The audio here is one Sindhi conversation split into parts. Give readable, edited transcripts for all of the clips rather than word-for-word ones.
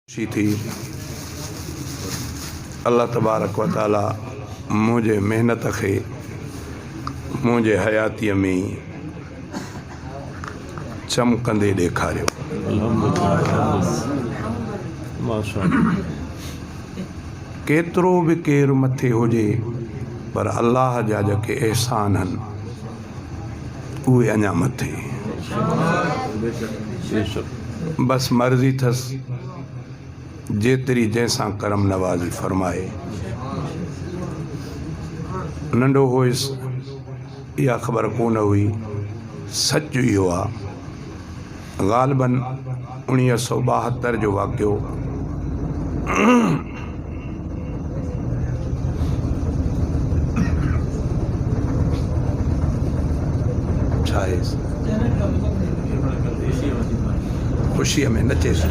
خوشي ٿي. الله تبارڪ و تعالي منهنجي محنت کي منهنجي حياتيء ۾ ئي چمڪندي ڏيکاريو. ڪيترو به ڪير مٿي هجي پر الله جا جيڪي احسان هن اهي اڃا مٿي. بس مرضي ٿس جيتري جنهن سان ڪرم نوازي فرمائي. ننڍو هئس اها خبر ڪونه هئي. سچ اهو آ. غالباً 1972 جو واقعو. ڇا آهي؟ خوشيء ۾ نچي ٿو.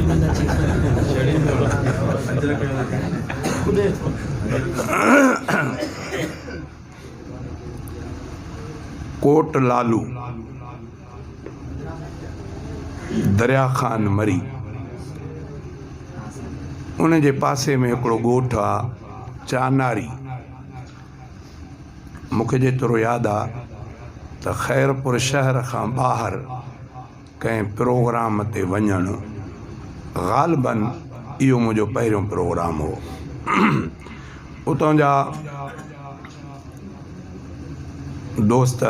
ڪوٽ لالو، دريا خان مري، ان جي پاسي ۾ هڪڙو ڳوٺ آ چاناري. مون کي جيترو ياد آ ته خيرپور شهر کان ٻاهر ڪنهن پروگرام تي وڃڻ غالباً اهو منهنجو پهريون پروگرام هو. اتان جا دوست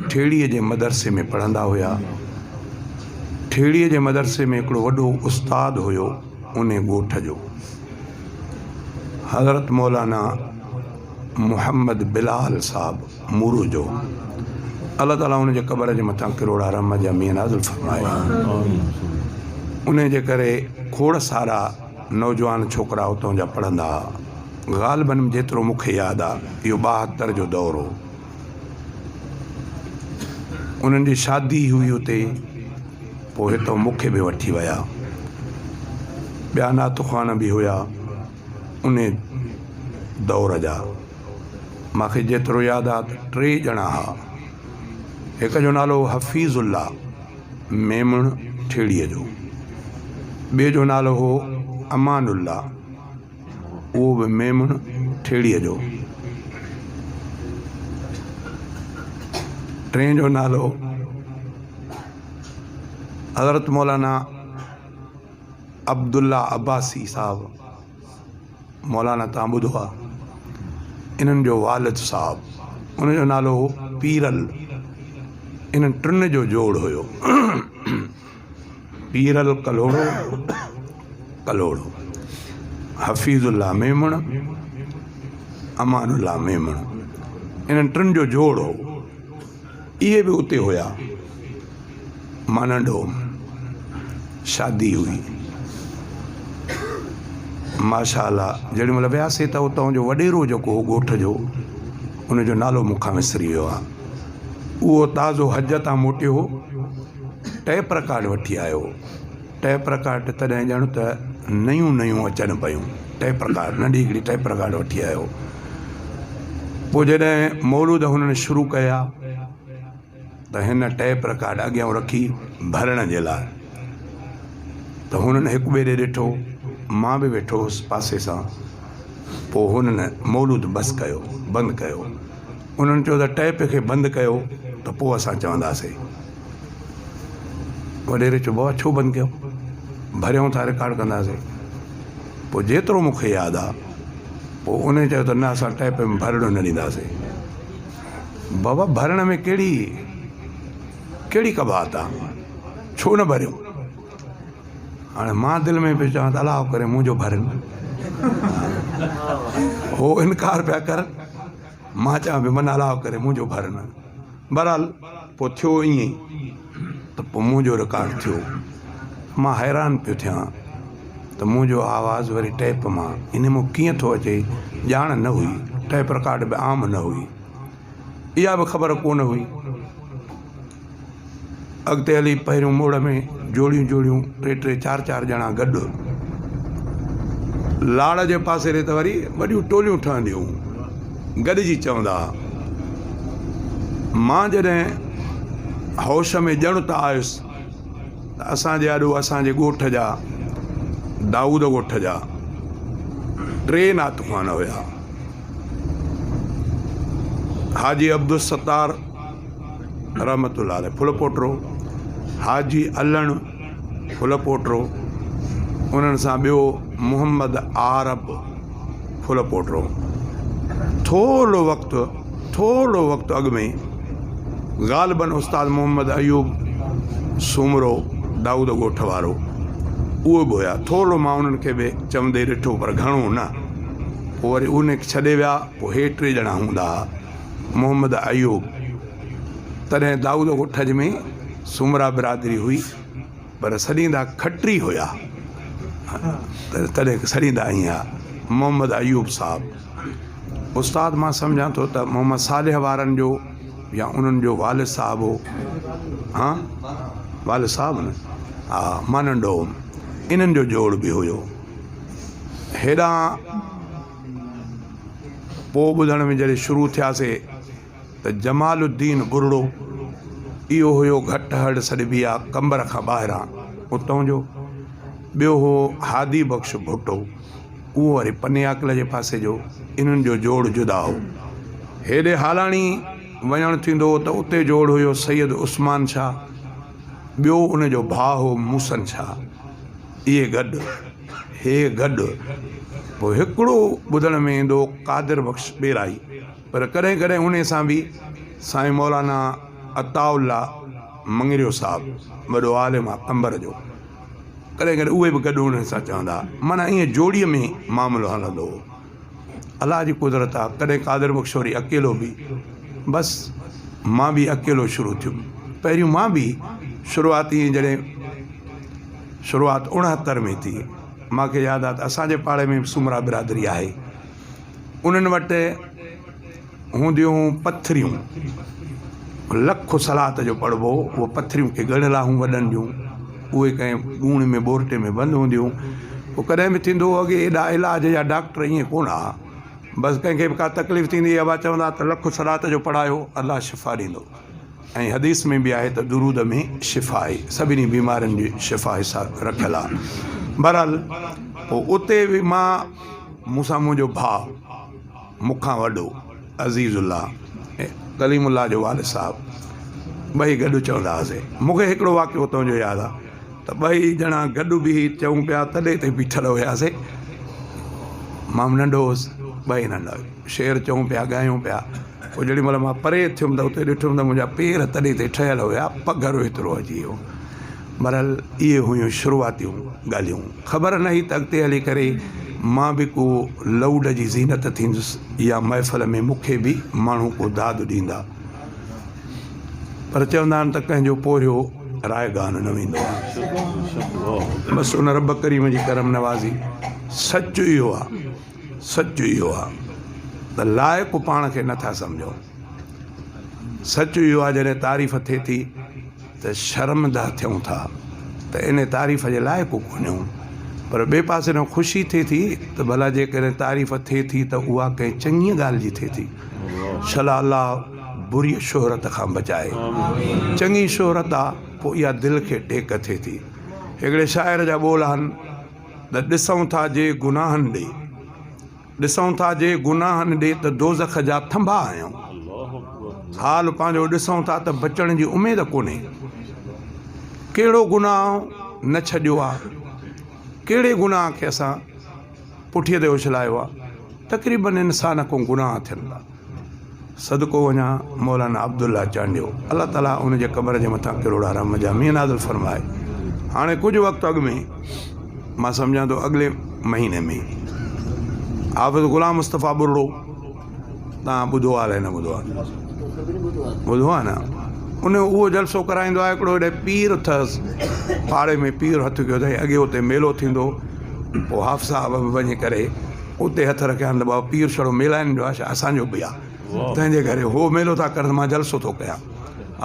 ٺيڙهيء جي مدرسي ۾ پڙهندا هيا. ٺيڙهيء جي مدرسي ۾ هڪڙو وڏو استاد هيو انهي ڳوٺ جو. حضرت مولانا محمد بلال صاحب مورو جو. الله تعالي ان جي قبر جي مٿان ڪروڙا رحمت جا مينهن نازل فرمائي. انهي جي ڪري کوڙ سارا نوجوان ڇوڪرا اتان جا پڙهندا ها. غالباً جيترو مون کي ياد آ اهو 72 جو دور هو. انهن جي شادي هئي اتي پوء هتان مون کي به وٺي ويا. ٻيا نعت خوان به هيا انهي دور جا. مان کي جيترو ياد آ ته ٽي ڄڻا ها. هڪ جو نالو هو حفيظ الله ميمڻ ٺيڙهيء جو. ٻئي جو نالو هو امان الله اهو به ميمڻ ٺيڙهيء جو. ٽئين جو نالو حضرت مولانا عبدالله عباسي صاحب مولانا تان ٻڌو آ انهن جو والد صاحب ان جو نالو هو پيرل. انهن ٽن جو جوڙ هيو. پيرل ڪلهوڙو، ڪلهوڙو، حفيظ الله ميمڻ، امان الله ميمڻ، انهن ٽن جو جوڙ هو. اهي به اتي هيا. مان ننڍو هوم. شادي هئي. ماشاء الله جيڏي مهل وياسي ته اتان جو وڏيرو جيڪو هو ڳوٺ جو ان جو نالو مون کان وسري ويو آهي. اهو تازو حج تان موٽيو هو. ٽيپ رڪارڊ وٺي آيو هو. ٽيپ رڪارڊ تڏهن ڄڻ ته نيون نيون اچن پيون. ٽيپ رڪارڊ ننڍي هڪڙي ٽيپ رڪارڊ وٺي آيو هو. پوء جڏهن مولود هنن شروع ڪيا ته هن ٽيپ رڪارڊ اڳيان رکي ڀرڻ جي لاء ته هنن هڪ ٻئي ڏي ڏٺو. مان به ويٺو هوس پاسي سان. پوء هنن مولود بس ڪيو، بند ڪيو. انهن چيو ته ٽيپ کي بند ڪيو ته پوء اسان چونداسين. وڏيري چيو بابا ڇو بند ڪيو؟ ڀريون ٿا رڪارڊ ڪنداسين. پوء جيترو مون کي ياد آ پوء انهي چيو ته نه اسان ٽيپ ۾ ڀرڻو نه ڏينداسين. بابا ڀرڻ ۾ ڪهڙي ڪهڙي قباحت آ؟ ڇو نه ڀريون؟ هاڻي مان دل ۾ پيو چوان ته الله ڪري منهنجو ڀرن. هو انڪار پيا ڪرن. مان چوان پيو من الله ڪري منهنجو ڀر نه. بهرحال پوء ٿيو ائين ئي ته پوء منهنجو رڪارڊ ٿيو. مان حيران پيو ٿيان ته منهنجو آواز وري ٽيپ مان انهي مان ڪيئن ٿو اچي ڄاڻ نه هئي. ٽيپ رڪارڊ به عام نه هئي. اها به خبر ڪونه هئي. اڳتي هلي پهريون موڙ ۾ جوڙيون جوڙيون ٽي ٽي چار چار ڄڻا گڏ. لاڙ جي پاسي ڏي ته وري وڏيون ٽوليون ٺهنديون هيون. گڏجي چوندا ها. مان جڏهن هوش ۾ ڄڻ ته آيس ته اسان جي آڏو اسان جي ڳوٺ جا دائود ڳوٺ جا ٽي نعت خوان هيا. حاجي عبدالستار رحمت الله عليه ڦلپوٽرو، حاجي علڻ ڦلپوٽرو، انهن سان ٻيو محمد عارب ڦلپوٽرو. ٿورڙو وقت ٿورڙو وقت اڳ ۾ غالباً استاد محمد ايوب سومرو دائود ڳوٺ وارو اهو به هيا. ٿورڙو مان انهن کي به چوندي ڏٺو پر گهڻو نه. پوء وري ان کي ڇڏي ويا. پوء هي ٽي ڄڻا هوندا ها. محمد ايوب تڏهن دائود ڳوٺ ۾ سومرا برادري هئي پر سڏيندا کٽري هيا. تڏهن سڏيندا ائين ها. محمد ايوب صاحب. استاد مان سمجهان ٿو ته محمد صالح وارن جو يا انهن جو والد صاحب هو. ها والد صاحب نه ها مان ننڍو هوم. انهن جو جوڙ به هيو. هيڏانهن پوء ٻڌڻ ۾ جڏهن شروع ٿياسي ته جمال الدين ٻرڙو اهو هيو گهٽ هڙ سڏبي آ قمبر کان ٻاهران اتئون جو. ٻيو هو هادي بخش ڀٽو اهو وري پني عاقل جي پاسي جو. انهن جو جوڙ جدا هو. هيڏي هالاڻي وڃڻ ٿيندو هو ته اتي جوڙ هيو سيد عثمان شاهه، ٻيو ان جو ڀاء هو موسن شاهه. اهي گڏ، هي گڏ. پوء هڪڙو ٻڌڻ ۾ ايندو هو قادر بخش ٻيرائي، پر ڪڏهن ڪڏهن انهي سان به سائين مولانا عطاء الله مڱريو صاحب وڏو عالم آ قمبر جو. ڪڏهن ڪڏهن اهي به گڏ انهن سان چوندا ها. معنيٰ ائين جوڙيء ۾ معاملو هلندو هو. الله جي قدرت آ، ڪڏهن قادر بخش وري اڪيلو به. بس مان به اڪيلو شروع ٿيم. پهريون مان به شروعات ائين جڏهن شروعات 69 ۾ ٿي. مان کي ياد آ ته اسان جي پاڙي ۾ به سومرا برادري آهي. انهن وٽ هونديون هون پٿريون. لک صلات جو پڙهبو هو. اهي پٿريون ڪي ڳڙهيل هون وڏن جون. اهي ڪنهن ڳوڻ ۾ ٻورٽي ۾ بند هونديون. پوء ڪڏهن به ٿيندو هو اڳي ايڏا علاج يا ڊاڪٽر ائين ڪونه ها. بس ڪنهن کي به ڪا تڪليف ٿيندي هئي ابا چوندا ته لک صلات جو پڙهايو الله شفا ڏيندو. ۽ حديث ۾ به آهي ته درود ۾ شفا آهي. سڀني بيمارين جي شفا حصا رکيل آهي. بهرحال پوء اتي به مان مون سان منهنجو ڀاء مون کان وڏو عزيز الله ۽ ڪليم الله جو والد صاحب ٻئي گڏ چوندا هئاسين. مون کي هڪڙو واقعو تنهنجو ياد آهي ته ٻئي ڄڻا گڏ بيهي چئون پيا تڏي تي بيٺل هياسين. مان به ننڍو هوس ٻئي ننڍا شعر چئون پيا ڳايون پيا. پوء جيڏي مهل مان پري ٿيم ته اتي ڏٺم ته منهنجا پير تڏي تي ٺهيل هيا پگهر ايترو اچي ويو. بهرحال اهي هيون شروعاتيون ڳالهيون. خبر نه هئي ته اڳتي هلي ڪري مان به ڪو لوڊ جي زينت ٿيندس يا محفل ۾ مون کي به ماڻهو ڪو داد ڏيندا. پر چوندا آهن ته ڪنهن جو پورهيو رائگان نه ويندو آهي. بس ان رب ڪريم جي ڪرم نوازي سچ اهو آهي سچ اهو آهي ته لائق پاڻ کي نٿا سمجهون. سچ اهو آهي جڏهن تعريف ٿئي ٿي ته شرمنده ٿيون ٿا ته ان تعريف جي لائق ڪونهيون پر ٻئي پاسي ڏانهن خوشي ٿئي ٿي ته ڀلا جيڪڏهن تعريف ٿئي ٿي ته اها ڪنهن چڱيء ڳالهه جي ٿئي ٿي. شلا الله بريء شهرت کان بچائي. چڱي شهرت آ پوء اها دل کي ٽيڪ ٿئي ٿي. هڪڙي شاعر جا ٻول آهن ته ڏسون ٿا جي گناهن ڏي. ڏسون ٿا جي گناهن ڏي ته دوزخ جا ٿنڀا آهيون. حال پنهنجو ڏسون ٿا ته بچڻ جي اميد ڪونهي. ڪهڙو گناهه نه ڇڏيو آ. ڪهڙي گناهه کي اسان پٺيء تي اڇلايو آ. تقريبن انسان کان گناهه ٿين ٿا. صدقو وڃان مولانا عبدالله چانڊيو الله تعالي ان جي قبر جي مٿان ڪروڙا رحم جا مينهن نازل فرمائي. هاڻي ڪجهه وقت اڳ ۾ مان سمجهان ٿو اڳلي مهيني ۾ حافظ غلام مصطفيٰ ٻرڙو تان ٻڌو آهي الائي نه ٻڌو آهي ٻڌو آهي نه ان اهو جلسو ڪرائيندو آهي هڪڙو هيڏي پير اٿس پاڙي ۾ پير هٿ ڪيو اٿئي اڳي اتي ميلو ٿيندو پوء حافظ صاحب به وڃي ڪري اتي هٿ رکيا آهن ته بابا پير ڇڙو ميلائن جو آهي ڇا اسان جو به آهي تنهن جي ڪري هو ميلو ٿا ڪرن مان جلسو ٿو ڪيان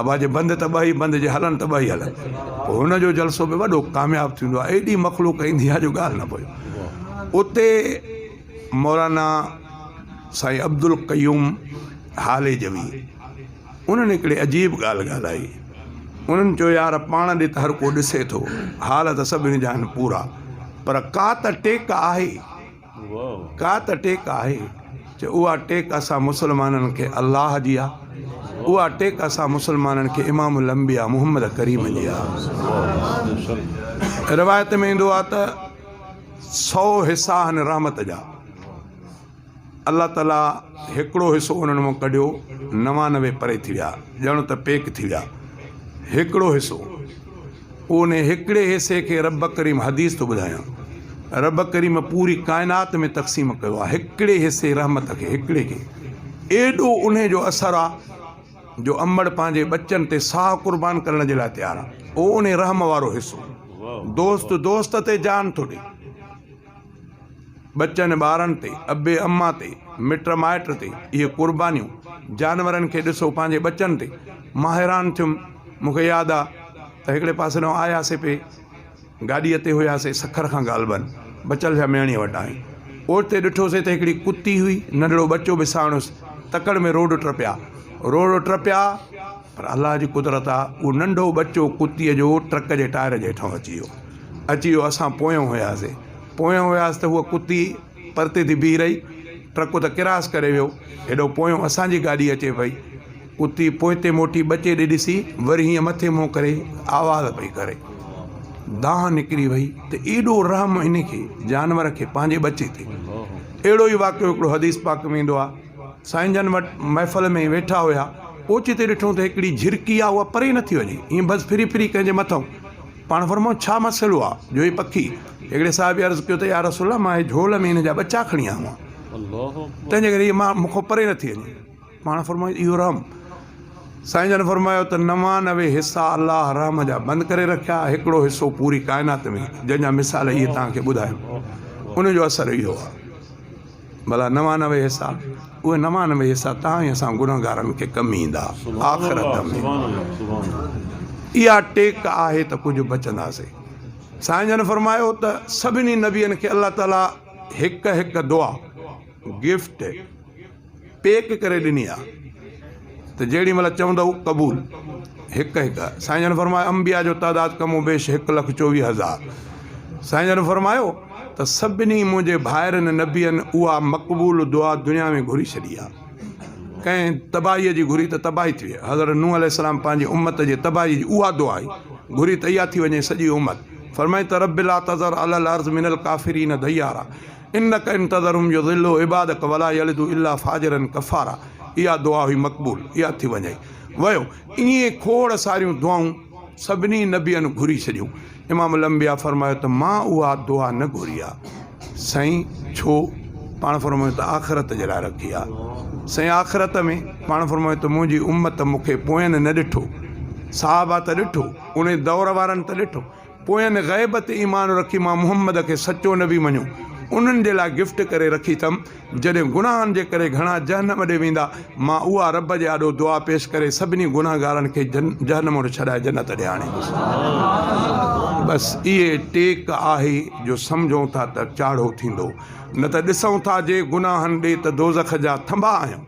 ابا جي بند ته ٻئي بند جي هلن ته ٻئي هلن پوء هن جو جلسو به وڏو ڪامياب ٿيندو آهي ايڏي مخلوق ايندي آهي جو ڳالهه نه پوي اتي مولانا سائين عبدالقيوم هاليجوي انهن هڪڙي عجيب ڳالهه ڳالهائي. انهن چيو يار پاڻ ڏي ته هر ڪو ڏسي ٿو، حال ته سڀني جا آهن پورا، پر ڪا ته ٽيڪ آهي. ڪا ته ٽيڪ آهي. چي اها ٽيڪ اسان مسلمانن کي الله جي آ. اها ٽيڪ اسان مسلمانن کي امام الانبياء محمد ڪريم جي آ. روايت ۾ ايندو آ ته سو حصا آهن رحمت جا. الله تعاليٰ هڪڙو حصو انهن مان ڪڍيو، 99 پري ٿي ويا، ڄڻ ته پيڪ ٿي ويا. هڪڙو حصو، ان هڪڙي حصي کي رب ڪريم حديث ٿو ٻڌايان، رب ڪريم پوري ڪائنات ۾ تقسيم ڪيو آهي، هڪڙي حصي رحمت کي، هڪڙي کي ايڏو انهي جو اثر آهي جو امڙ پنهنجي ٻچن تي ساهه قربان ڪرڻ جي لاء تيار آهي. اهو انهي رحم وارو حصو، دوست دوست تي جان ٿو ڏي. ٻچن ٻارن تي، ابي اما تي، مٽ مائٽ تي اهي قربانيون، جانورن کي ڏسو پنهنجي ٻچن تي، مان حيران ٿيم، مون کي ياد آ ته هڪڙي پاسي ڏانهن آياسي پئي، گاڏيء تي هياسي، سکر کان غالباً بچل شاهه مياڻيء وٽان ئي، اوچتي ڏٺوسي ته هڪڙي ڪتي هئي، ننڍڙو ٻچو به ساڻس، تڪڙ ۾ روڊ ٽپيا، روڊ ٽپيا، پر الله جي قدرت آ، اهو ننڍو ٻچو ڪتيء جو ٽرڪ جي ٽائر جي هيٺان اچي ويو. اچي ويو، اسان پويون هياسي. پويون هياسي ته هوء ڪتي پرتي ٿي بيهي رهي. ٽرڪ ته ڪراس ڪري ويو. هيڏو پويون اسان جي گاڏي اچي پئي. ڪتي پوئتي موٽي ٻچي ڏي ڏسي، وري هيئن مٿي منهن ڪري آواز پئي ڪري. دانهن نڪري وئي ته ايڏو رحم ان کي، جانور کي، پنهنجي ٻچي تي. اهڙو ئي واقعو هڪڙو حديث پاڪ ۾ ايندو آ. سائين جن وٽ محفل ۾ ويٺا هيا. اوچتي ڏٺو ته هڪڙي جهرڪي آ اها پري نٿي وڃي. ائين بس ڦري ڦري ڪنهن جي مٿئون. پاڻ فرمايو ڇا مسئلو آ جو هي پکي. هڪڙي صحابي عرض ڪيو ته يا رسول الله مان هي جهول ۾ هن جا ٻچا کڻي آيو آهيان. تنهن جي ڪري هي مان مون کان پري نٿي وڃي. پاڻ فرمايو اهو رحم. سائين جن فرمايو ته 99 حصا الله رحم جا بند ڪري رکيا هڪڙو حصو پوري ڪائنات ۾ جنهن جا مثال اهي توهان کي ٻڌايم. ان جو اثر اهو آ. ڀلا 99 حصا، اهي 99 حصا توهان ۽ اسان گنهگارن کي ڪم ايندا آخرت ۾. اها ٽيڪ آهي ته ڪجهه بچنداسين. سائين جن فرمايو ته سڀني نبين کي الله تعاليٰ هڪ هڪ دعا، گفٽ، پيڪ ڪري ڏني آ ته جيڏي مهل چوندؤ قبول. هڪ هڪ. سائين جن فرمايو انبياء جو تعداد ڪم و بيش هڪ لک چوويهه هزار. سائين جن فرمايو ته سڀني منهنجي ڀائرن نبين اها مقبول دعا دنيا ۾ گهري ڇڏي آ. ڪنهن تباهيء جي گهري ته تباهي ٿي وئي. حضرت نوح عليه السلام پنهنجي امت جي تباهيء جي اها دعا ئي گهري ته اها ٿي وڃي سڄي امت. فرمائين ته رب لا تذر علي الارض من الڪافرين ديارا. انک ان تذرهم يضلوا عبادک ولا يلدوا الا فاجرا ڪفارا اها دعا هئي مقبول اها ٿي وڃي ويو ائين کوڙ ساريون دعائون سڀني نبين گهري ڇڏيون امام الانبياء فرمايو ته مان اها دعا نه گهري آ سائين ڇو پاڻ فرمايو ته آخرت جي لاء رکي آ سائين آخرت ۾ پاڻ فرمايو ته منهنجي امت مون کي پوين نه ڏٺو صحابه ته ڏٺو ان دور وارن ته ڏٺو پوين غيب تي ايمان رکي مان محمد کي سچو نبي مڃيو انهن جي لاء گفٽ ڪري رکي اٿم جڏهن گناهن جي ڪري گهڻا جهنم ڏي ويندا مان اها رب جي آڏو دعا پيش ڪري سڀني گنهگارن کي جهنم مان ڇڏائي جنت ڏي آڻيندس بس اهي ٽيڪ آهي جو سمجهون ٿا ته چاڙهو ٿيندو نه ته ڏسون ٿا جي گناهن ڏي ته دوزخ جا ٿنڀا آهيون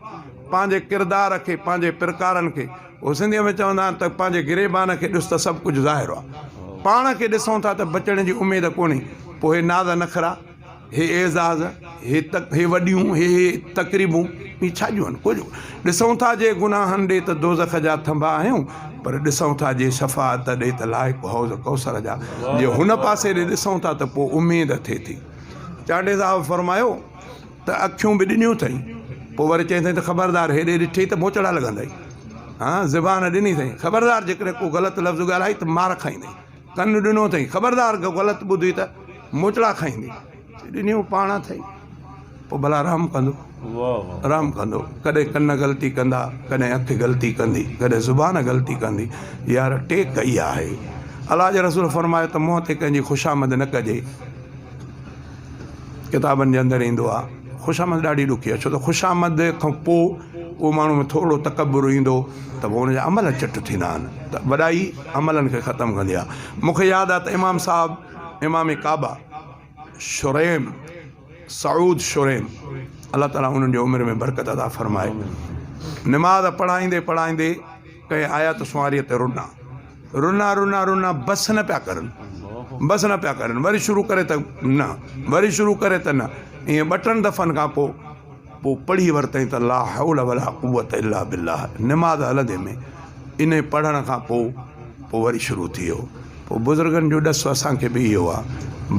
پنهنجي ڪردار کي پنهنجي پرڪارن کي هو سنڌيء ۾ چوندا آهن ته پنهنجي گريبان کي ڏس ته سڀ ڪجهه ظاهر آهي. پاڻ کي ڏسون ٿا ته بچڻ جي اميد ڪونهي. پوء هي ناز نخرا، هي اعزاز، هي هي وڏيون، هي هي تقريبون، هي ڇا جون آهن؟ ڪجهه ڏسون ٿا جي گناهن ڏي ته دوزخ جا ٿنڀا آهيون، پر ڏسون ٿا جي شفاعت ڏي ته لائق حوض ڪوثر جا. جي هن پاسي ڏي ڏسون ٿا ته پوء اميد ٿئي ٿي. چانڊيي صاحب فرمايو. ته اکيون به ڏنيون اٿئي. پوء وري چيائين ته خبردار هيڏي ڏٺئي ته موچڙا لڳندئي. ها زبان ڏني اٿئي خبردار جيڪڏهن ڪو غلط لفظ ڳالهائي ته مار کائيندئي. ڪن ڏنو اٿئي خبردار ڪو غلط ٻڌي ته موچڙا کائيندي. ڏنيون پاڻ اٿئي. پوء ڀلا رحم ڪندو. رحم ڪندو. ڪڏهن ڪن غلطي ڪندا، ڪڏهن اک غلطي ڪندي، ڪڏهن زبان غلطي ڪندي. يار ٽيڪ اها آهي. الله جي رسول فرمايو ته منهن تي ڪنهن جي خوشامد نه ڪجي. ڪتابن جي اندر ايندو آهي. خوشامد ڏاڍي ڏکي آهي ڇو ته خوشامد کان پوء اهو ماڻهو ۾ ٿورو تڪبر ايندو ته پوء ان جا عمل چٽ ٿيندا آهن ته وڏائي عملن کي ختم ڪندي آهي. مون کي ياد آهي ته امام صاحب امام ڪعبه شريم سعود شريم الله تعالي انهن جي عمر ۾ برڪت عطا فرمائي نماز پڙهائيندي پڙهائيندي ڪنهن آيت سنواريء تي رنا رنا رنا رنا بس نه پيا ڪرن. بس نه پيا ڪرن، وري شروع ڪري ته نه، وري شروع ڪري ته نه، ائين ٻه ٽن دفعن کان پوء پوء پڙهي ورتائين ته لا حول ولا قوت الا بالله نماز هلندي ۾ انهي پڙهڻ کان پوء پوء وري شروع ٿي ويو. پوء بزرگن جو ڏس اسان کي به اهو آ.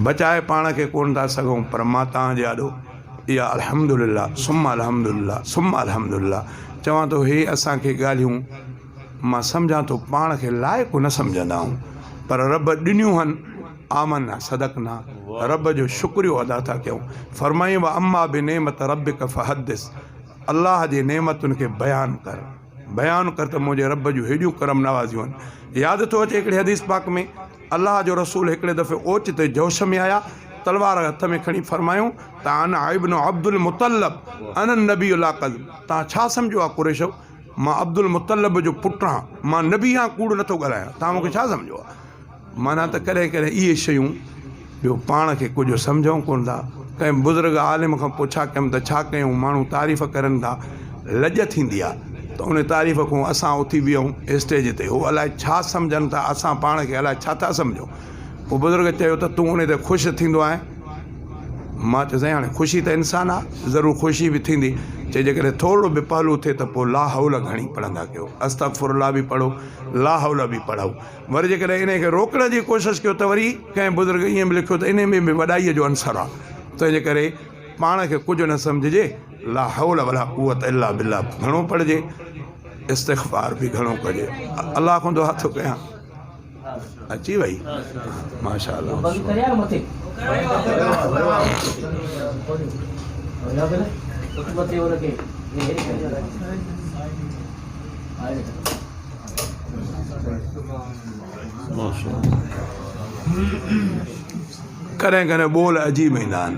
بچائي پاڻ کي ڪونه ٿا سگهون پر مان توهان جي آڏو اها الحمدلله ثم الحمدلله ثم الحمدلله چوان ٿو هي اسان کي ڳالهيون مان سمجهان ٿو پاڻ کي لائق نه سمجهندا آهيون پر رب ڏنيون هن آمنا صدقنا رب جو شڪريو ادا ٿا ڪيون فرمائين واما بنعمت ربک فحدث الله جي نعمتن کي بيان ڪر بيان ڪر ته منهنجي رب جون هيڏيون ڪرم نوازيون آهن. ياد ٿو اچي هڪڙي حديث پاڪ ۾ الله جو رسول هڪڙي دفعي اوچتي جوش ۾ آيا، تلوار هٿ ۾ کڻي فرمايائون ته انا ابن عبدالمطلب انا النبي لا ڪذب توهان ڇا سمجهيو آهي قريشو مان عبدالمطلب جو پٽ آهيان مان نبي آهيان ڪوڙ نٿو ڳالهايان توهان مون کي ڇا سمجهيو آهي. معنيٰ ته ڪڏهن ڪڏهن اهي شيون جو پاڻ کي ڪجهه سمجهون ڪونه ٿا. ڪنهن بزرگ عالم کان پڇا ڪيم ته ڇا ڪيون ماڻهو تعريف ڪرن ٿا لڄ ٿيندي آهي ته ان تعريف کان اسان اٿي بيهون اسٽيج تي هو الائي ڇا سمجهن ٿا اسان پاڻ کي الائي ڇا ٿا سمجهون. پوء بزرگ چيو ته تون ان تي خوش ٿيندو آهين؟ مان چيو سائين هاڻي خوشي ته انسان آهي ضرور خوشي به ٿيندي. چي جيڪڏهن ٿورڙو به پهلو ٿئي ته پوء لاحول گهڻي پڙهندا ڪيو استغفر الله به پڙهو لاحول به پڙهو. وري جيڪڏهن انهيء کي روڪڻ جي ڪوشش ڪيو ته وري ڪنهن بزرگ ائين به لکيو ته انهيء ۾ به وڏائيء جو عنصر آهي، تنهنجي ڪري پاڻ کي ڪجهه نه سمجهجي، لا حول ولا قوت الا بالله گهڻو پڙهجي، استغفار به گهڻو ڪجي. الله کان دعا ٿو ڪيان. اچي وئي ماشاء الله. ڪڏهن ڪڏهن ٻول عجيب ايندا آهن.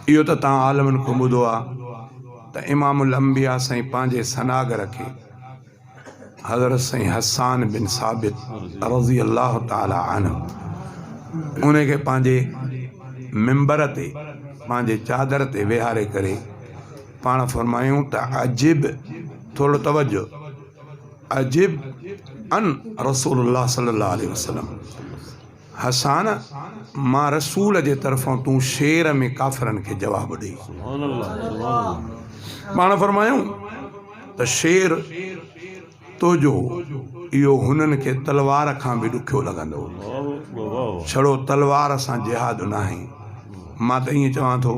اهو ته توهان عالمن کان ٻڌو آهي ته امام الانبياء سائين پنهنجي ثناگر کي حضرت سائين حسان بن ثابت رضي الله تعالٰي عنه ان کي پنهنجي منبر تي پنهنجي چادر تي ويهاري ڪري پاڻ فرمايون ته عجب ٿورو توجه عجب ان رسول الله صلي الله عليه وسلم حسان مان رسول جي طرفان تون شعر ۾ ڪافرن کي جواب ڏي. پاڻ فرمايائون ته شعر تنهنجو اهو هنن کي تلوار کان به ڏکيو لڳندو. ڇڙو تلوار سان جهاد ناهي. مان ته ائين چوان ٿو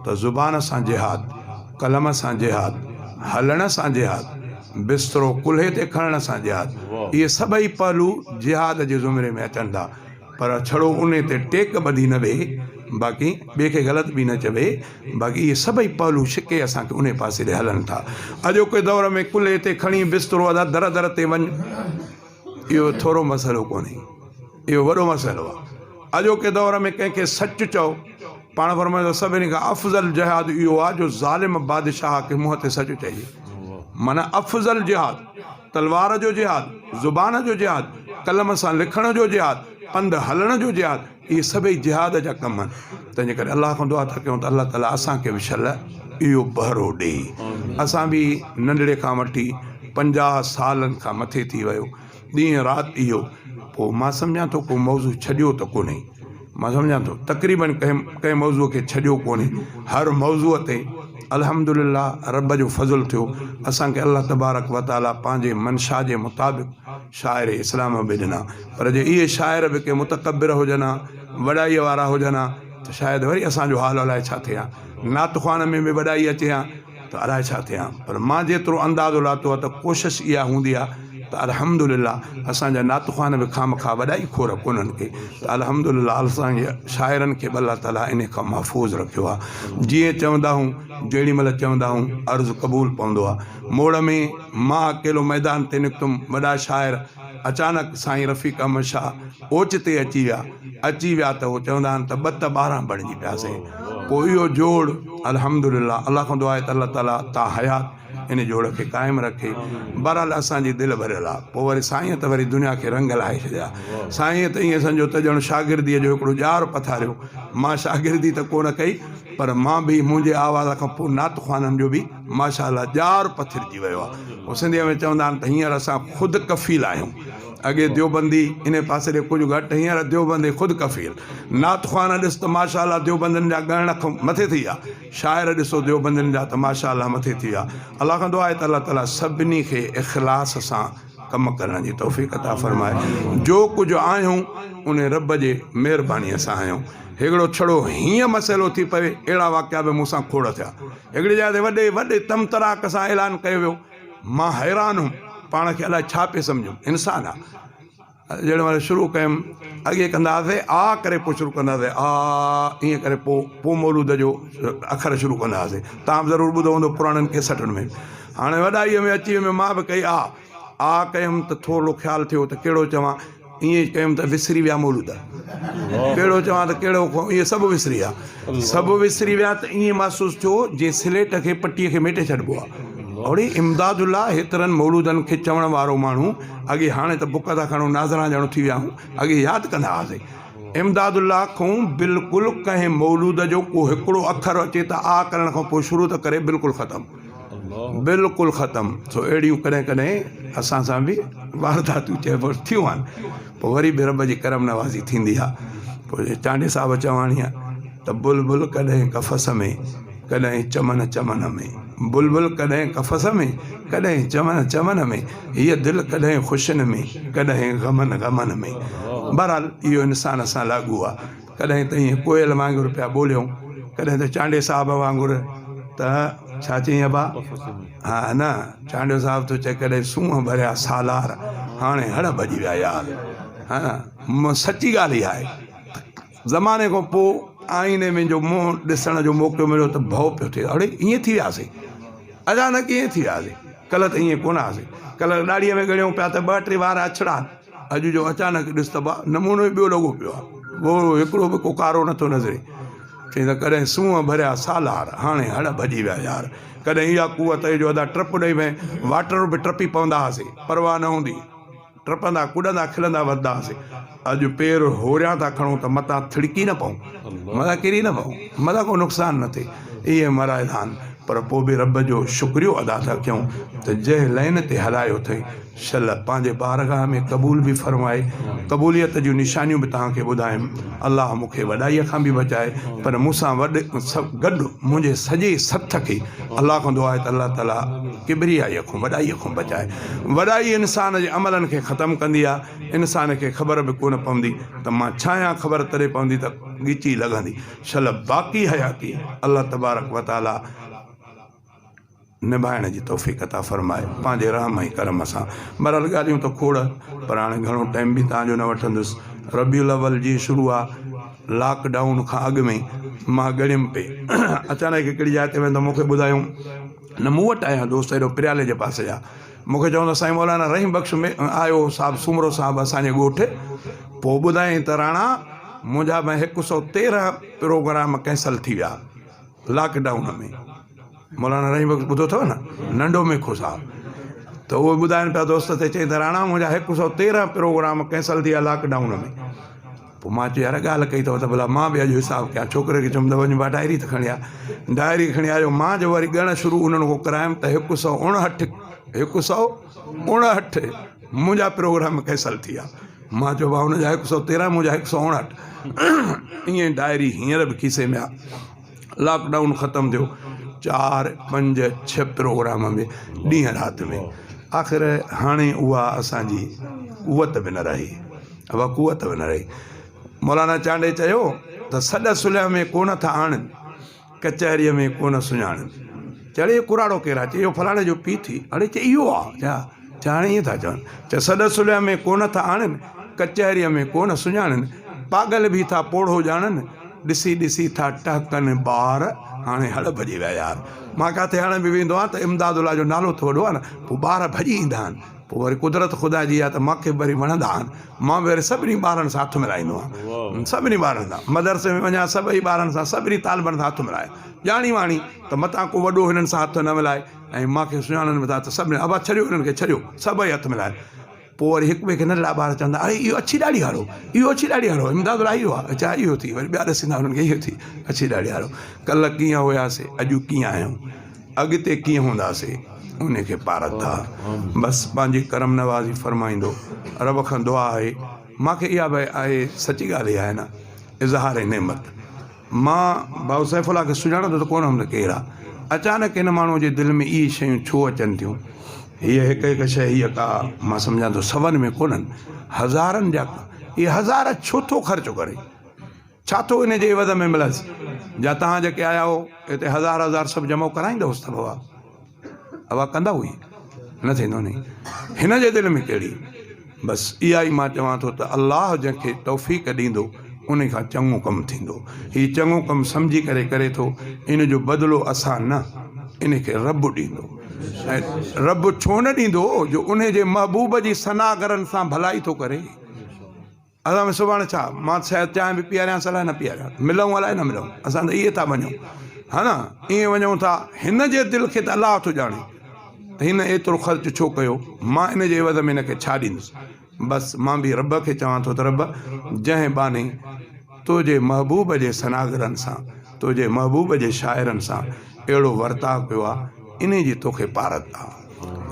ته زبان سان جهاد، قلم سان جهاد، هلڻ سان جهاد، بسترو ڪلهي تي کڻڻ سان جهاد، اهي سڀئي پهلو جهاد جي زمري ۾ اچن ٿا، پر ڇڙو انهي تي ٽيڪ ٻڌي نه ويهي، باقي ٻئي کي غلط به نه چوي، باقي اهي سڀئي پهلو ڇڪي اسان کي انهي پاسي ڏي هلن ٿا. اڄوڪي دور ۾ ڪلهي تي کڻي بسترو ادا در در تي وڃ، اهو ٿورو مسئلو ڪونهي، اهو وڏو مسئلو آهي. اڄوڪي دور ۾ ڪنهن کي سچ چئو، پاڻ فرمايو ته سڀني کان افضل جهاد اهو آهي جو ظالم بادشاهه کي منهن تي سچ چئجي. معنيٰ افضل جهاد، تلوار جو جهاد، زبان جو جهاد، قلم سان لکڻ جو جهاد، پنڌ هلڻ جو جهاد، اهي سڀئي جهاد جا ڪم آهن. تنهنجي ڪري الله کان دعا ٿا ڪيون ته الله تعاليٰ اسان کي به شل اهو بهرو ڏئي. اسان به ننڍڙي کان وٺي 50 سالن کان مٿي ٿي ويو. ڏينهن رات اهو پوء مان سمجهان ٿو ڪو موضوع ڇڏيو ته ڪونهي مان سمجهان ٿو تقريبن ڪنهن ڪنهن موضوع کي ڇڏيو ڪونهي هر موضوع تي الحمد لله رب جو فضل ٿيو اسان کي الله تبارڪ وتعاليٰ پنهنجي منشا جي مطابق شاعر اسلام به ڏنا پر جي اهي شاعر به ڪي متڪبر هجن ها وڏائي وارا هجن ها ته شايد وري اسان جو حال الائي ڇا ٿئي ها نعت خوان ۾ به وڏائي اچي ها ته الائي ڇا ٿئي ها پر مان جيترو اندازو لاتو آهي ته ڪوشش اها هوندي آهي ته الحمد لله اسان جا نعت خوان به خامخواه وڏائي خور ڪونهن ڪي ته الحمد لله اسان جي شاعرن کي به الله تعالي انهي کان محفوظ رکيو آهي جيئن چوندا هون جهڙي مهل چوندا هون عرض قبول پوندو آهي موڙ ۾ مان اڪيلو ميدان تي نڪتم وڏا شاعر اچانڪ سائين رفيق احمد شاهه اوچتي اچي ويا اچي ويا ته هو چوندا آهن ته ٻه ته 12 بڻجي پياسين پوء اهو جوڙ الحمدلله الله کان دعا آهي ته الله تعالي تا حيات ان جوڙ کي قائم رکي بهرحال اسان جي دل ڀريل آهي پوء وري سائين ته وري دنيا کي رنگ لائي ڇڏيا سائين ته ائين سمجهو ته ڄڻ شاگرديء جو هڪڙو ڄار پٿاريو مان شاگردي ته ڪونه ڪئي. پر مان به منهنجي آواز کان پوء نعت خوانن جو به ماشاء الله ڄار پٿرجي ويو آهي. هو سنڌيء ۾ چوندا آهن ته هينئر اسان خود ڪفيل آهيون. اڳي ديوبندي انهي پاسي ڏي ڪجهه گهٽ هينئر ديوبندي خود ڪفيل. نعت خوان ڏس ته ماشاء الله ديوبندين جا ڳڻڻ کان مٿي ٿي ويا. شاعر ڏسو ديوبندين جا ته ماشاء الله مٿي ٿي ويا. الله کان دعا آهي ته الله تعالي سڀني کي اخلاص سان ڪم ڪرڻ جي توفيق عطا فرمائي. جو ڪجهه آهيون انهي رب جي مهربانيء سان آهيون. هڪڙو ڇڙو هيئن مسئلو ٿي پوي اهڙا واقعا به مون سان کوڙ ٿيا. هڪڙي جاء تي وڏي وڏي طمطراق سان اعلان ڪيو ويو. مان حيران هوم پاڻ کي الائي ڇا پئي سمجهيم. انسان آ. جهڙي مهل شروع ڪيم اڳي ڪندا هئاسي آ ڪري پوء شروع ڪندا هئاسي آ ائين ڪري پوء پوء مولود جو اکر شروع ڪندا هئاسي. توهان به ضرور ٻڌو هوندو پراڻن ڪيسٽن ۾. هاڻي وڏائيء ۾ اچي ويم مان به ڪئي آ. آ ڪيم ته ٿورڙو خيال ٿيو ته ڪهڙو چوان، ائين ڪيم ته وسري ويا مولود. ڪهڙو چوان ته ڪهڙو ائين سڀ وسري ويا. سڀ وسري ويا ته ائين محسوس ٿيو جيئن سليٽ کي پٽيء کي ميٽي ڇڏبو آ. اڙي امداد الله هيترن مولودن کي چوڻ وارو ماڻهو اڳي هاڻي ته بڪ ٿا کڻون ناظران ڄڻ ٿي ويا آهيون اڳي ياد ڪندا هئاسين. امداد الله کان بلڪل ڪنهن مولود جو ڪو هڪڙو اکر اچي ته آ ڪرڻ کان پوء شروع ته ڪري بلڪل ختم. بلڪل ختم. سو اهڙيون ڪڏهن ڪڏهن اسان سان به وارداتون چئبو ٿيون آهن. پوء وري به رب جي ڪرم نوازي ٿيندي آهي. پوء چانڊيي صاحب چواڻي آهي ته بلبل ڪڏهن قفس ۾ ڪڏهن چمن چمن ۾، بلبل ڪڏهن قفس ۾ ڪڏهن چمن چمن ۾، هيء دل ڪڏهن خوشين ۾ ڪڏهن غمن غمن ۾. بهرحال اهو انسان سان لاڳو آهي. ڪڏهن ته ائين ڪوئل وانگر پيا ٻوليون، ڪڏهن ته چانڊيي صاحب وانگر ته ڇا چئين ابا؟ ها نه، چانڊيو صاحب ٿو چئي ڪڏهن سونهن ڀريا سالار، هاڻي هڙ ڀڄي ويا يار. ها سچي ڳالهه اها آهي ته زماني کان پوء آئيني ۾ جو منهن ڏسڻ جو موقعو مليو ته ڀؤ پيو ٿئي، اڙي ائين ٿي وياسين، اچانڪ ائين ٿي وياسين، ڪلهه ته ائين ڪونه هئاسين، ڪلهه ڏاڙهيء ۾ ڳڻيون پيا ته ٻه ٽي وار اڇڙا. اڄ جو اچانڪ ڏس ته با نمونو ئي ٻيو لڳو پيو آهي. ڳورو هڪڙو به ڪو ڪارو نٿو نظري. چئي ته ڪڏهن سونهن ڀريا سالار، هاڻي هڙ ڀڄي ويا يار. ڪڏهن اها قوت هئي جو ادا ٽپ ڏئي وئين، واٽر به ٽپي پوندا هئاسين، پرواهه نه هوندي. ٽپندا ڪڏندا کلندا وڌندا هئاسين. اڄ پير هوريان ٿا کڻون ته متان ٿڙڪي نه پئون، متان ڪري نه پئون، متان ڪو نقصان نه ٿئي. اهي مراحل آهن، پر پوء به رب جو شڪريو ادا ٿا ڪيون ته جنهن لائين تي هلايو اٿئي، شل پنهنجي بارگاهه ۾ قبول به فرمائي، قبوليت جون نشانيون به توهان کي ٻڌايم، الله مون کي وڏائيء کان به بچائي، پر مون سان وڏ گڏ منهنجي سڄي سٿ کي الله کان دعا آهي ته الله تعاليٰ ڪبريائيء کان وڏائيء کان بچائي. وڏائي انسان جي عملن کي ختم ڪندي آهي، انسان کي خبر به ڪونه پوندي ته مان ڇا آهيان، خبر تڏهن پوندي ته ڳچي لڳندي. شل باقي حياتي الله تبارڪ وتعاليٰ. نڀائڻ جي توفيق عطا فرمائي پنهنجي رحم ۽ ڪرم سان. بهرحال ڳالهيون ته کوڙ پر هاڻي گهڻو ٽائيم به توهان جو نه وٺندس. ربيع الاول جي شروع آ لاڪ ڊائون کان اڳ ۾ مان ڳڻيم پئي اچانڪ هڪڙي جاء تي ويم ته مون کي ٻڌايائون نه مون وٽ آيا دوست هيڏو پريالي جي پاسي جا مون کي چون ته سائين مولانا رحيم بخش ۾ آيو هو صاحب سومرو صاحب اسان جي ڳوٺ پوء ٻڌايائين ته راڻا منهنجا به 113 پروگرام ڪينسل ٿي ويا لاڪ ڊائون ۾ مولانا رحيم بخش ٻڌو اٿو نه ننڍو ميکو صاحب ته اهي ٻڌائن پيا دوست تي چئي ته راڻا منهنجا 113 پروگرام ڪينسل ٿي ويا لاڪ ڊائون ۾ پوء مان چيو يار ڳالهه ڪئي اٿو ته ڀلا مان به اڄ حساب ڪيان ڇوڪري کي چيم ته وڃ با ڊائري ته کڻي آ ڊائري کڻي آيو مان جو وري ڳڻ شروع انهن کان ڪرايم ته 159 159 منهنجا پروگرام ڪينسل ٿي ويا مان چيو ڀاء هن جا 113 منهنجا 159 ائين ڊائري هينئر به کيسي ۾ آ لاڪ ڊائون ختم ٿيو چار پنج ڇهه پروگرام به ڏينهن رات ۾ آخر هاڻي اها اسانجي قوت به نه رهي اها قوت به نه رهي مولانا چانڊي چيو ته سڏ صلح ۾ ڪونه ٿا آڻن ڪچهريء ۾ ڪونه سڃاڻن چڙي ڪراڙو ڪير آ چي اهو فلاڻي جو پيء ٿي اڙي چي اهو آ چا چا هاڻي ائين ٿا چون چي سڏ صلح ۾ ڪونه ٿا آڻن ڪچهريء ۾ ڪونه سڃاڻن پاڳل به ٿا پوڙهو ڄاڻن ڏسي ڏسي ٿا ٽهڪن ٻار هاڻي هڙ ڀڄي ويا يار مان ڪاٿي هاڻي به ويندو آهيان ته امداد الله جو نالو ته وڏو آهي نه پوء ٻار ڀڄي ايندا آهن پوء وري قدرت خدا جي آهي ته مان کي به وري وڻندا آهن مان به وري سڀني ٻارن سان هٿ ملائيندو آهيان سڀني ٻارن سان مدرسي ۾ وڃان سڀئي ٻارن سان سڀني طالبن سان هٿ ملايان ڄاڻي واڻي ته متان ڪو وڏو هنن سان هٿ نه ملائي ۽ مان کي سڃاڻن به ٿا ته سڀني ابا ڇڏيو هنن کي ڇڏيو سڀئي هٿ ملائن. پوء وري هڪ ٻئي کي ننڍڙا ٻار چوندا اڙي اهو اڇي ڏاڙهي وارو اهو اڇي ڏاڙهي وارو امداد الله اهو آهي اڇا اهو ٿي وري ٻيا ڏسيندا انهن کي اهو ٿي اڇي ڏاڙهي وارو ڪلهه ڪيئن هياسي اڄ ڪيئن آهيون اڳتي ڪيئن هونداسي ان کي پارت آ بس پنهنجي ڪرم نوازي فرمائيندو رب کان دعا آهي مانکي اها به آهي سچي ڳالهه اها آهي نه اظهار نعمت مان ڀائو سيف الله کي سڃاڻندو ته ڪونه هوم ته ڪير آ. اچانڪ هن ماڻهوء جي دل ۾ اهي شيون ڇو اچن ٿيون؟ هيء هڪ هڪ شيء هيء ڪا مان سمجهان ٿو سون ۾ ڪونهن، هزارن جا اهي هزار ڇو ٿو خرچ ڪري؟ ڇا ٿو ان جي عوض ۾ مليس؟ جا توهان جيڪي آيا آهو هتي هزار هزار سڀ جمع ڪرائيندؤس ته بابا. اها ڪندا هئي نه ٿيندو ني هن جي دل ۾ ڪهڙي بس اها ئي مان چوان ٿو ته الله جنهن کي توفيق ڏيندو ان کان چڱو ڪم ٿيندو هي چڱو ڪم سمجهي ڪري ڪري ٿو ان جو بدلو اسان نه ان کي رب ڏيندو ۽ رب ڇو نه ڏيندو جو ان جي محبوب جي ثنا ڪرڻ سان ڀلائي ٿو ڪري. اسان ۾ سڀاڻي ڇا؟ مان شايد چانهه به پياريانس الائي نه پياريانس، ملون الائي نه ملون، اسان ته ائين ٿا وڃون، ها نه ائين وڃون ٿا. هن جي دل کي ته الله ٿو ڄاڻي ته هن ايترو خرچ ڇو ڪيو، مان ان جي عيوض ۾ هن کي ڇا ڏيندس. بس مان به رب کي چوان ٿو ته رب جنهن ٻانهي تنهنجي محبوب جي ثناگرن سان، تنهنجي محبوب جي شاعرن سان اهڙو ورتاء ڪيو آهي، انهي جي توکي پارت آ.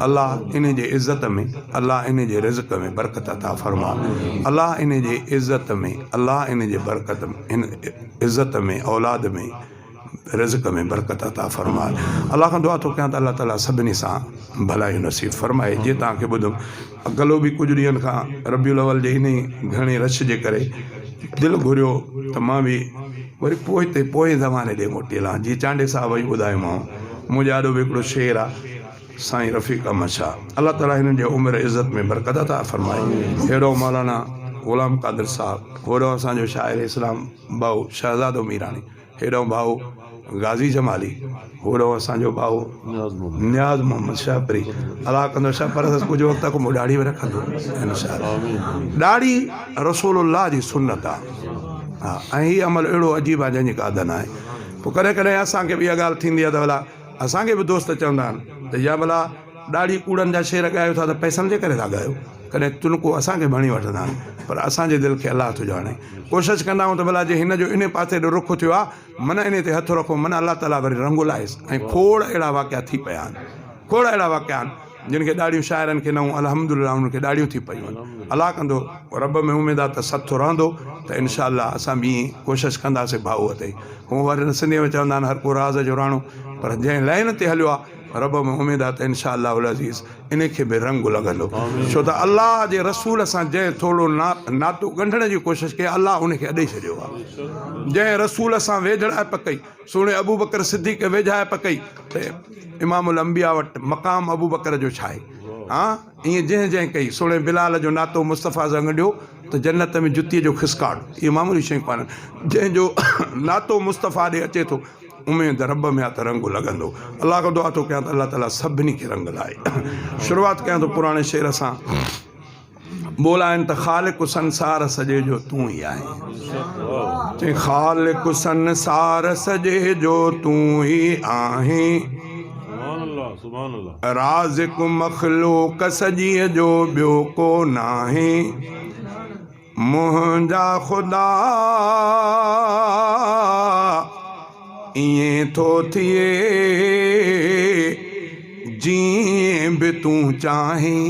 الله انهي جي عزت ۾ الله انهي جي رزق ۾ برڪت عطا فرما الله انهي جي عزت ۾ الله انهي جي برڪت عزت ۾ اولاد ۾ رزق ۾ برڪت عطا فرما الله کان دعا ٿو ڪيان ته الله تعالي سڀني سان ڀلايون نصيب فرمائي جي توهان کي ٻڌم اڪلو به ڪجهه ڏينهن کان ربيع الاول جي انهي گهڻي رش جي ڪري دل گهريو ته مان به وري پوئتي پوئين زماني ڏي موٽي هلان جيئن چانڊيي صاحب ئي ٻڌايومانو منهنجي آڏو به هڪڙو شعر آ سائين رفيق احمد شاهه الله تعالي هنن جي عمر عزت ۾ برڪت عطا فرمائي هيڏو مولانا غلام قادر صاحب هوڏو اسان جو شاعر اسلام ڀائو شهزادو ميراڻي هيڏو ڀائو غازي جمالي هوڏو اسان جو ڀائو نياز محمد شاهپري الله ڪندو شاهپر ڪجهه وقت کان پوء ڏاڙهي به رکندو انشاء الله ڏاڙهي رسول الله جي سنت آ ها ۽ هي عمل اهڙو عجيب آ جنهن جي ڪا حد ناهي پوء ڪڏهن ڪڏهن اسان کي به اها ڳالهه ٿيندي آ ته ڀلا اسان کي به دوست چوندا آهن ته يا ڀلا ڏاڙهي ڪوڙن جا شعر ڳايو ٿا ته پئسن جي ڪري ٿا ڳايو. ڪڏهن تنڪو اسان کي به هڻي وٺندا آهن پر اسان جي دل کي الله ٿو ڄاڻي. ڪوشش ڪندا آهيون ته ڀلا جي هن جو انهي پاسي ڏي رخ ٿيو آهي من انهي تي هٿ رکو من الله تعاليٰ وري رنگ لائيس ۽ کوڙ اهڙا واقعا ٿي پيا آهن. کوڙ اهڙا واقعا آهن جن کي ڏاڙهيون شاعرن کي نه هون الحمدلله انهن کي ڏاڙهيون ٿي پيون آهن. الله ڪندو رب ۾ اميد آهي ته سٿ رهندو ته انشاء الله اسان به ائين ڪوشش ڪنداسين ڀائو تي. هونء وري سنڌيء ۾ چوندا آهن هر ڪو راز جو راڻو پر جنهن لائين تي هليو آهي رب ۾ اميد آهي ته انشاء الله العزيز ان کي به رنگ لڳندو ڇو ته الله جي رسول سان جنهن ٿورو ناتو ڳنڍڻ جي ڪوشش ڪئي الله ان کي اڏي ڇڏيو آهي جنهن رسول سان ويجهڙائپ ڪئي سهڻي ابوبڪر صديق ويجهائپ ڪئي ته امام الانبياء وٽ مقام ابوبڪر جو ڇا آهي ها ائين جنهن جنهن ڪئي، سهڻي بلال جو ناتو مصطفيٰ سان ڳنڍيو ته جنت ۾ جتيء جو کسڪاٽ، اهي معمولي شيون ڪونهن. جنهن جو ناتو مصطفيٰ ڏي اچي ٿو، اميد رب ۾ آ ته رنگ لڳندو. الله کان دعا ٿو ڪيان ته الله تعاليٰ سڀني کي رنگ لائي. شروعات ڪيان ٿو پراڻي شعر سان. ٻول آهن ته خالق سنسار سڄي جو تون ئي آهين. چئي خالق سنسار سڄي جو تون ئي آهين. رازق مخلوق سڄيء جو ٻيو ڪو ناهي منهنجا خدا ائين ٿو ٿئي جيئن به تون چاهين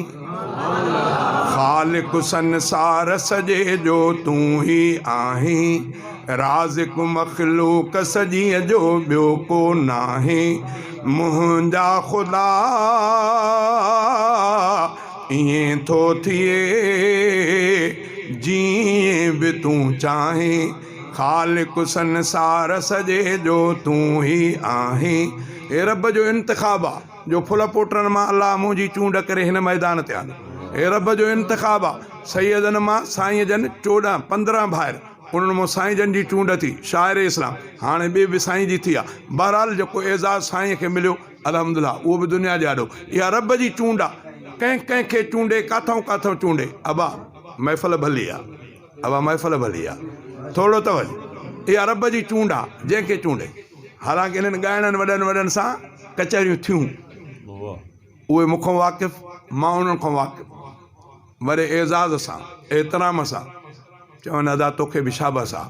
خالق سنسار سڄي جو تون ئي آهين رازق مخلوق سڄيء جو ٻيو ڪو ناهي منهنجا خدا ائين ٿو ٿئي جيئن به تون چاهين خالق سنسار سڄي جو تون ئي آهين. هي رب جو انتخاب آ جو ڦل پوٽن مان الله منهنجي چونڊ ڪري هن ميدان تي آندو. هي رب جو انتخاب آ سيدن مان سائين جن 14 15 ڀائر انهن مان سائين جن جي چونڊ ٿي، شاعر اسلام، هاڻي ٻي به سائين جي ٿي آ. بهرحال جيڪو اعزاز سائين کي مليو الحمدلله اهو به دنيا جي آڏو. اها رب جي چونڊ آ. ڪنهن ڪنهن کي چونڊي ڪاٿئون ڪاٿئون چونڊي. ابا محفل ڀلي آ. ابا محفل ڀلي آ. ٿورڙو ته وڃ. اها رب جي چونڊ آ جنهن کي چونڊي. حالانڪ انهن ڳائڻن وڏن وڏن سان ڪچهريون ٿيون. اهي مون کان واقف، مان انهن کان واقف. وڏي اعزاز سان، احترام سان چون ادا توکي به شابس آ،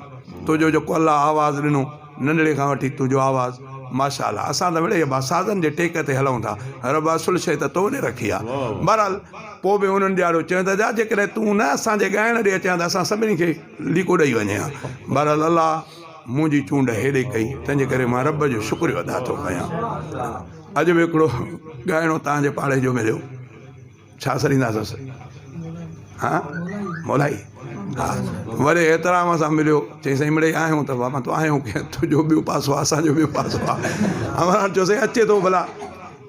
تنهنجو جيڪو الله آواز ڏنو، ننڍڙي کان وٺي تنهنجو آواز ماشاء الله، اسان ته مڙئي ابا سازن جي ٽيڪ تي هلون ٿا، رب اصل شيء ته تو ڏي رکي آ. بهرحال پوء به انهن ڏياريو چيو ته ادا جيڪڏهن تون نه اسان جي ڳائڻ ڏي اچين ها ته اسان سڀني کي ليڪو ڏئي وڃين ها. بهرحال الله منهنجي چونڊ هيڏي ڪئي، تنهنجي ڪري مان رب جو شڪريو ادا ٿو ڪيان. اڄ به هڪڙو ڳائڻو توهان جي پاڙي جو مليو. ڇا سڏينداسس؟ ها مولائي ها وڏي احترام سان مليو چئي سائين مڙئي آهيون ته بابا تو آهيون ڪي تنهنجو ٻيو پاسو آهي اسانجو ٻيو پاسو آهي امران چيو سائين اچي ٿو ڀلا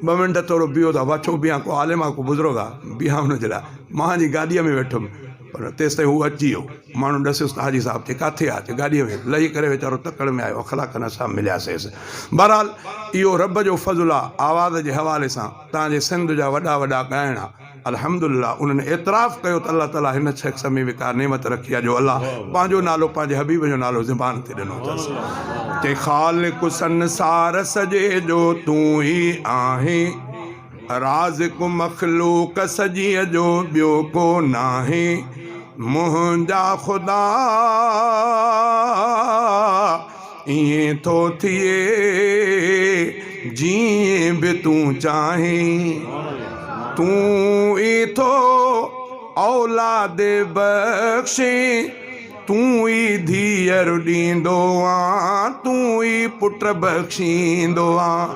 ٻه منٽ ٿورو بيهو ته ابا ڇو بيهان ڪو عالم آهي ڪو بزرگ آهي بيهان ان جي لاء مان جي گاڏيء ۾ ويٺم پر تيستائين هو اچي ويو ماڻهن ڏسيس ته حاجي صاحب چي ڪاٿي آ چي گاڏيء ۾ لهي ڪري ويچارو تڪڙ ۾ آيو اخلاقن سان ملياسيس بهرحال اهو رب جو فضل آ آواز جي حوالي سان تان جي سنڌ جا وڏا وڏا ڳائڻا الحمدلله انهن اعتراف ڪيو ته الله تعالي هن شخص ۾ به ڪا نعمت رکي آ جو الله پنهنجو نالو پنهنجي حبيب جو نالو زبان تي ڏنو اٿس چي خالق سنسار سڄي جو تون ئي آهين رازق مخلوق سڄي جو ٻيو ڪو ناهي منهنجا خدا ائين ٿو ٿئي جيئن به تون چاهين. تون ئي ٿو اولاد بخشين، تون ئي ڌيئر ڏيندو آن، تون ئي پٽ بخشيندو آن.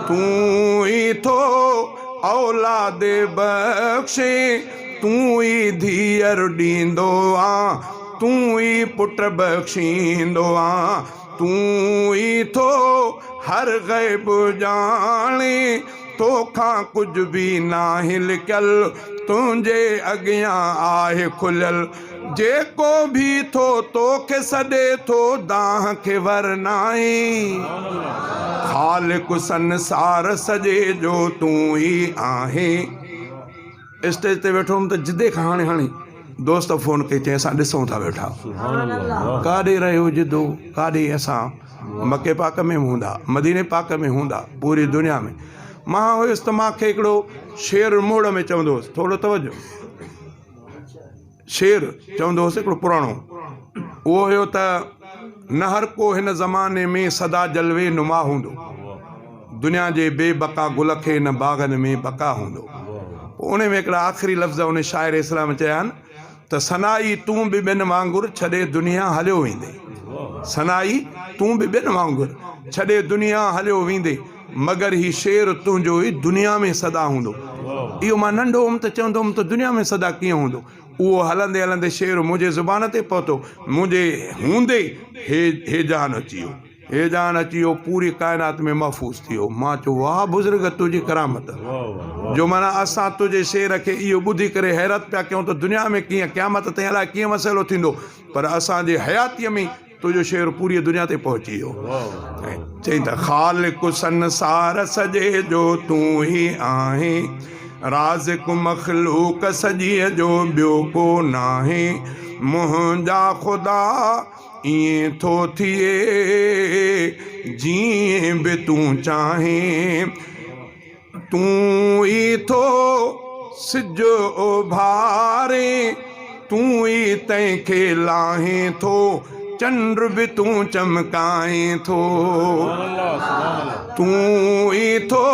تون ئي ٿو اولاد بخشين، تون ئي ڌيئر ڏيندو آن. تون ئي پٽ بخشيندو آن، تون ئي ٿو هر غيب ڄاڻين، توکان ڪجهه به ناهي لڪيل، تنهنجي اڳيان آهي کليل، جيڪو به ٿو توکي سڏي ٿو دانهن کي ورنائين، خالق سنسار سڄي جو تون ئي آهين. اسٽيج تي ويٺو هوم ته جدي کان هاڻي هاڻي دوست فون ڪئي چيائين اسان ڏسون ٿا ويٺا ڪاڏي رهيو جدو ڪاڏي اسان مڪي پاڪ ۾ هوندا مديني پاڪ ۾ هوندا پوري دنيا ۾ مان هيس ته مان کي هڪڙو شعر موڙ ۾ چوندو هوس ٿورو توجه شعر چوندو هوس هڪڙو پراڻو اهو هيو ته نه هر ڪو هن زماني ۾ سدا جلوي نما هوندو دنيا جي بي بقا گل کي نه باغن ۾ بقا هوندو پوء ان ۾ هڪڙا آخري لفظ ان شاعر اسلام چيا آهن ته ثنائي تون به ٻين وانگر ڇڏي دنيا هليو ويندي ثنائي تون به ٻين وانگر ڇڏي دنيا هليو ويندي مگر هي شعر تنهنجو ئي دنيا ۾ سدا هوندو. اهو مان ننڍو هوم ته چوندو هوم ته دنيا ۾ سدا ڪيئن هوندو؟ اهو هلندي هلندي شعر منهنجي زبان تي پهتو. منهنجي هوندي هي هي جهان اچي ويو. هي جهان اچي ويو پوري ڪائنات ۾ محفوظ ٿي ويو. مان چيو واهه بزرگ تنهنجي ڪرامت جو معنيٰ اسان تنهنجي شعر کي اهو ٻڌي ڪري حيرت پيا ڪيون ته دنيا ۾ ڪيئن قيامت تائين الائي ڪيئن مسئلو ٿيندو پر اسان جي حياتيء ۾ تنهنجو شعر پوريء دنيا تي پهچي ويو. چئين ته خالق سنسار سڄي جو تون ئي آهين، رازق مخلوق سڄيء جو ٻيو ڪو ناهي. منهنجا خدا ائين ٿو ٿئي جيئن به تون چاهين. تون ئي ٿو سج اڀارين، تون ئي تنهن کي لاهين ٿو، چنڊ به تون چمڪائين ٿو. تون ئي ٿو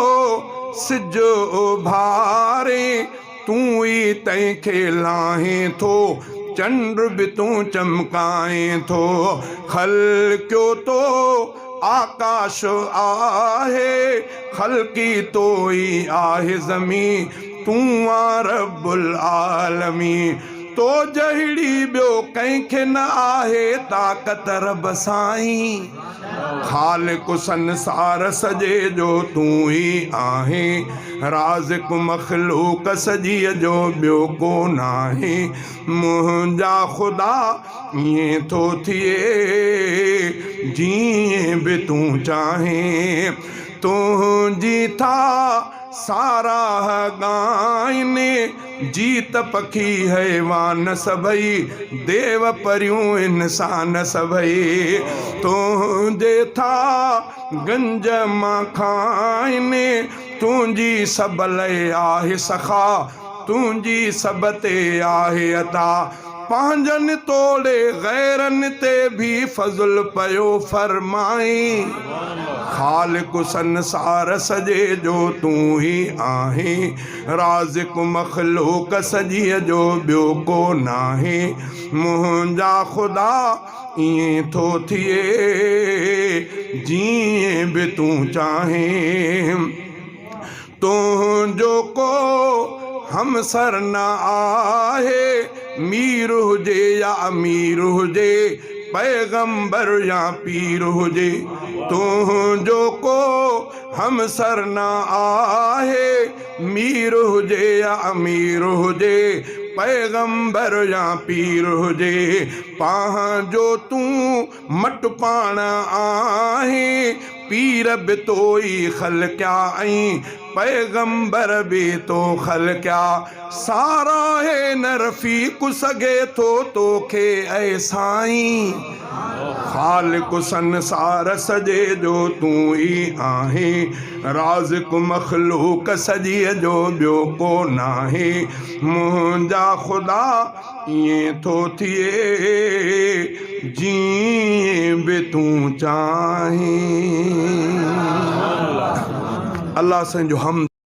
سج اڀارين، تون ئي تنهن کي لاهين ٿو، چنڊ به تون چمڪائين ٿو. خلقيو تو آڪاش آهي، خلقي تو ئي آهي زمين، تون آن رب العالمين. تو جهڙي ٻيو ڪنهن کي نه آهي طاقت رب سائين. خالق سنسار سڄي جو تون ئي آهين، رازق مخلوق سڄيء جو ٻيو ڪو ناهي. منهنجا خدا ائين ٿو ٿئي جيئن به تون چاهين. تنهنجي ٿا ساراهه ڳائين جيت پکي حيوان سڀئي، ديو پريون انسان سڀئي. تنهنجي ٿا گنج مان کائين، تنهنجي سڀ لئه آهي سخا. تنهنجي سڀ تي آهي عطا. پنهنجن توڙي غيرن تي ڀي فضل پيو فرمائين. خالق سنسار سڄي جو تون ئي آهين، رازق مخلوق سڄيء جو ٻيو ڪو ناهي. منهنجا خدا ائين ٿو ٿئي جيئن به تون چاهين. تنهنجو ڪو همسر نه آهي، مير هجي يا امير هجي، پيغمبر يا پير هجي. تنهنجو ڪو همسر نه آهي، مير هجي يا امير هجي، پيغمبر يا پير هجي. پنهنجو تون مٽ پاڻ آهين، پير به تو ئي خلقيا ۽ پيغمبر به تو خلقيا. ساراهي نه رفيق سگهي ٿو توکي اي سائين. خالق سنسار سڄي جو تون ئي آهين، رازق مخلوق سڄيء جو ٻيو ڪو ناهي. منهنجا خدا! ائين ٿو ٿئي جيئن به تون چاهين. الله سائين جو حمد.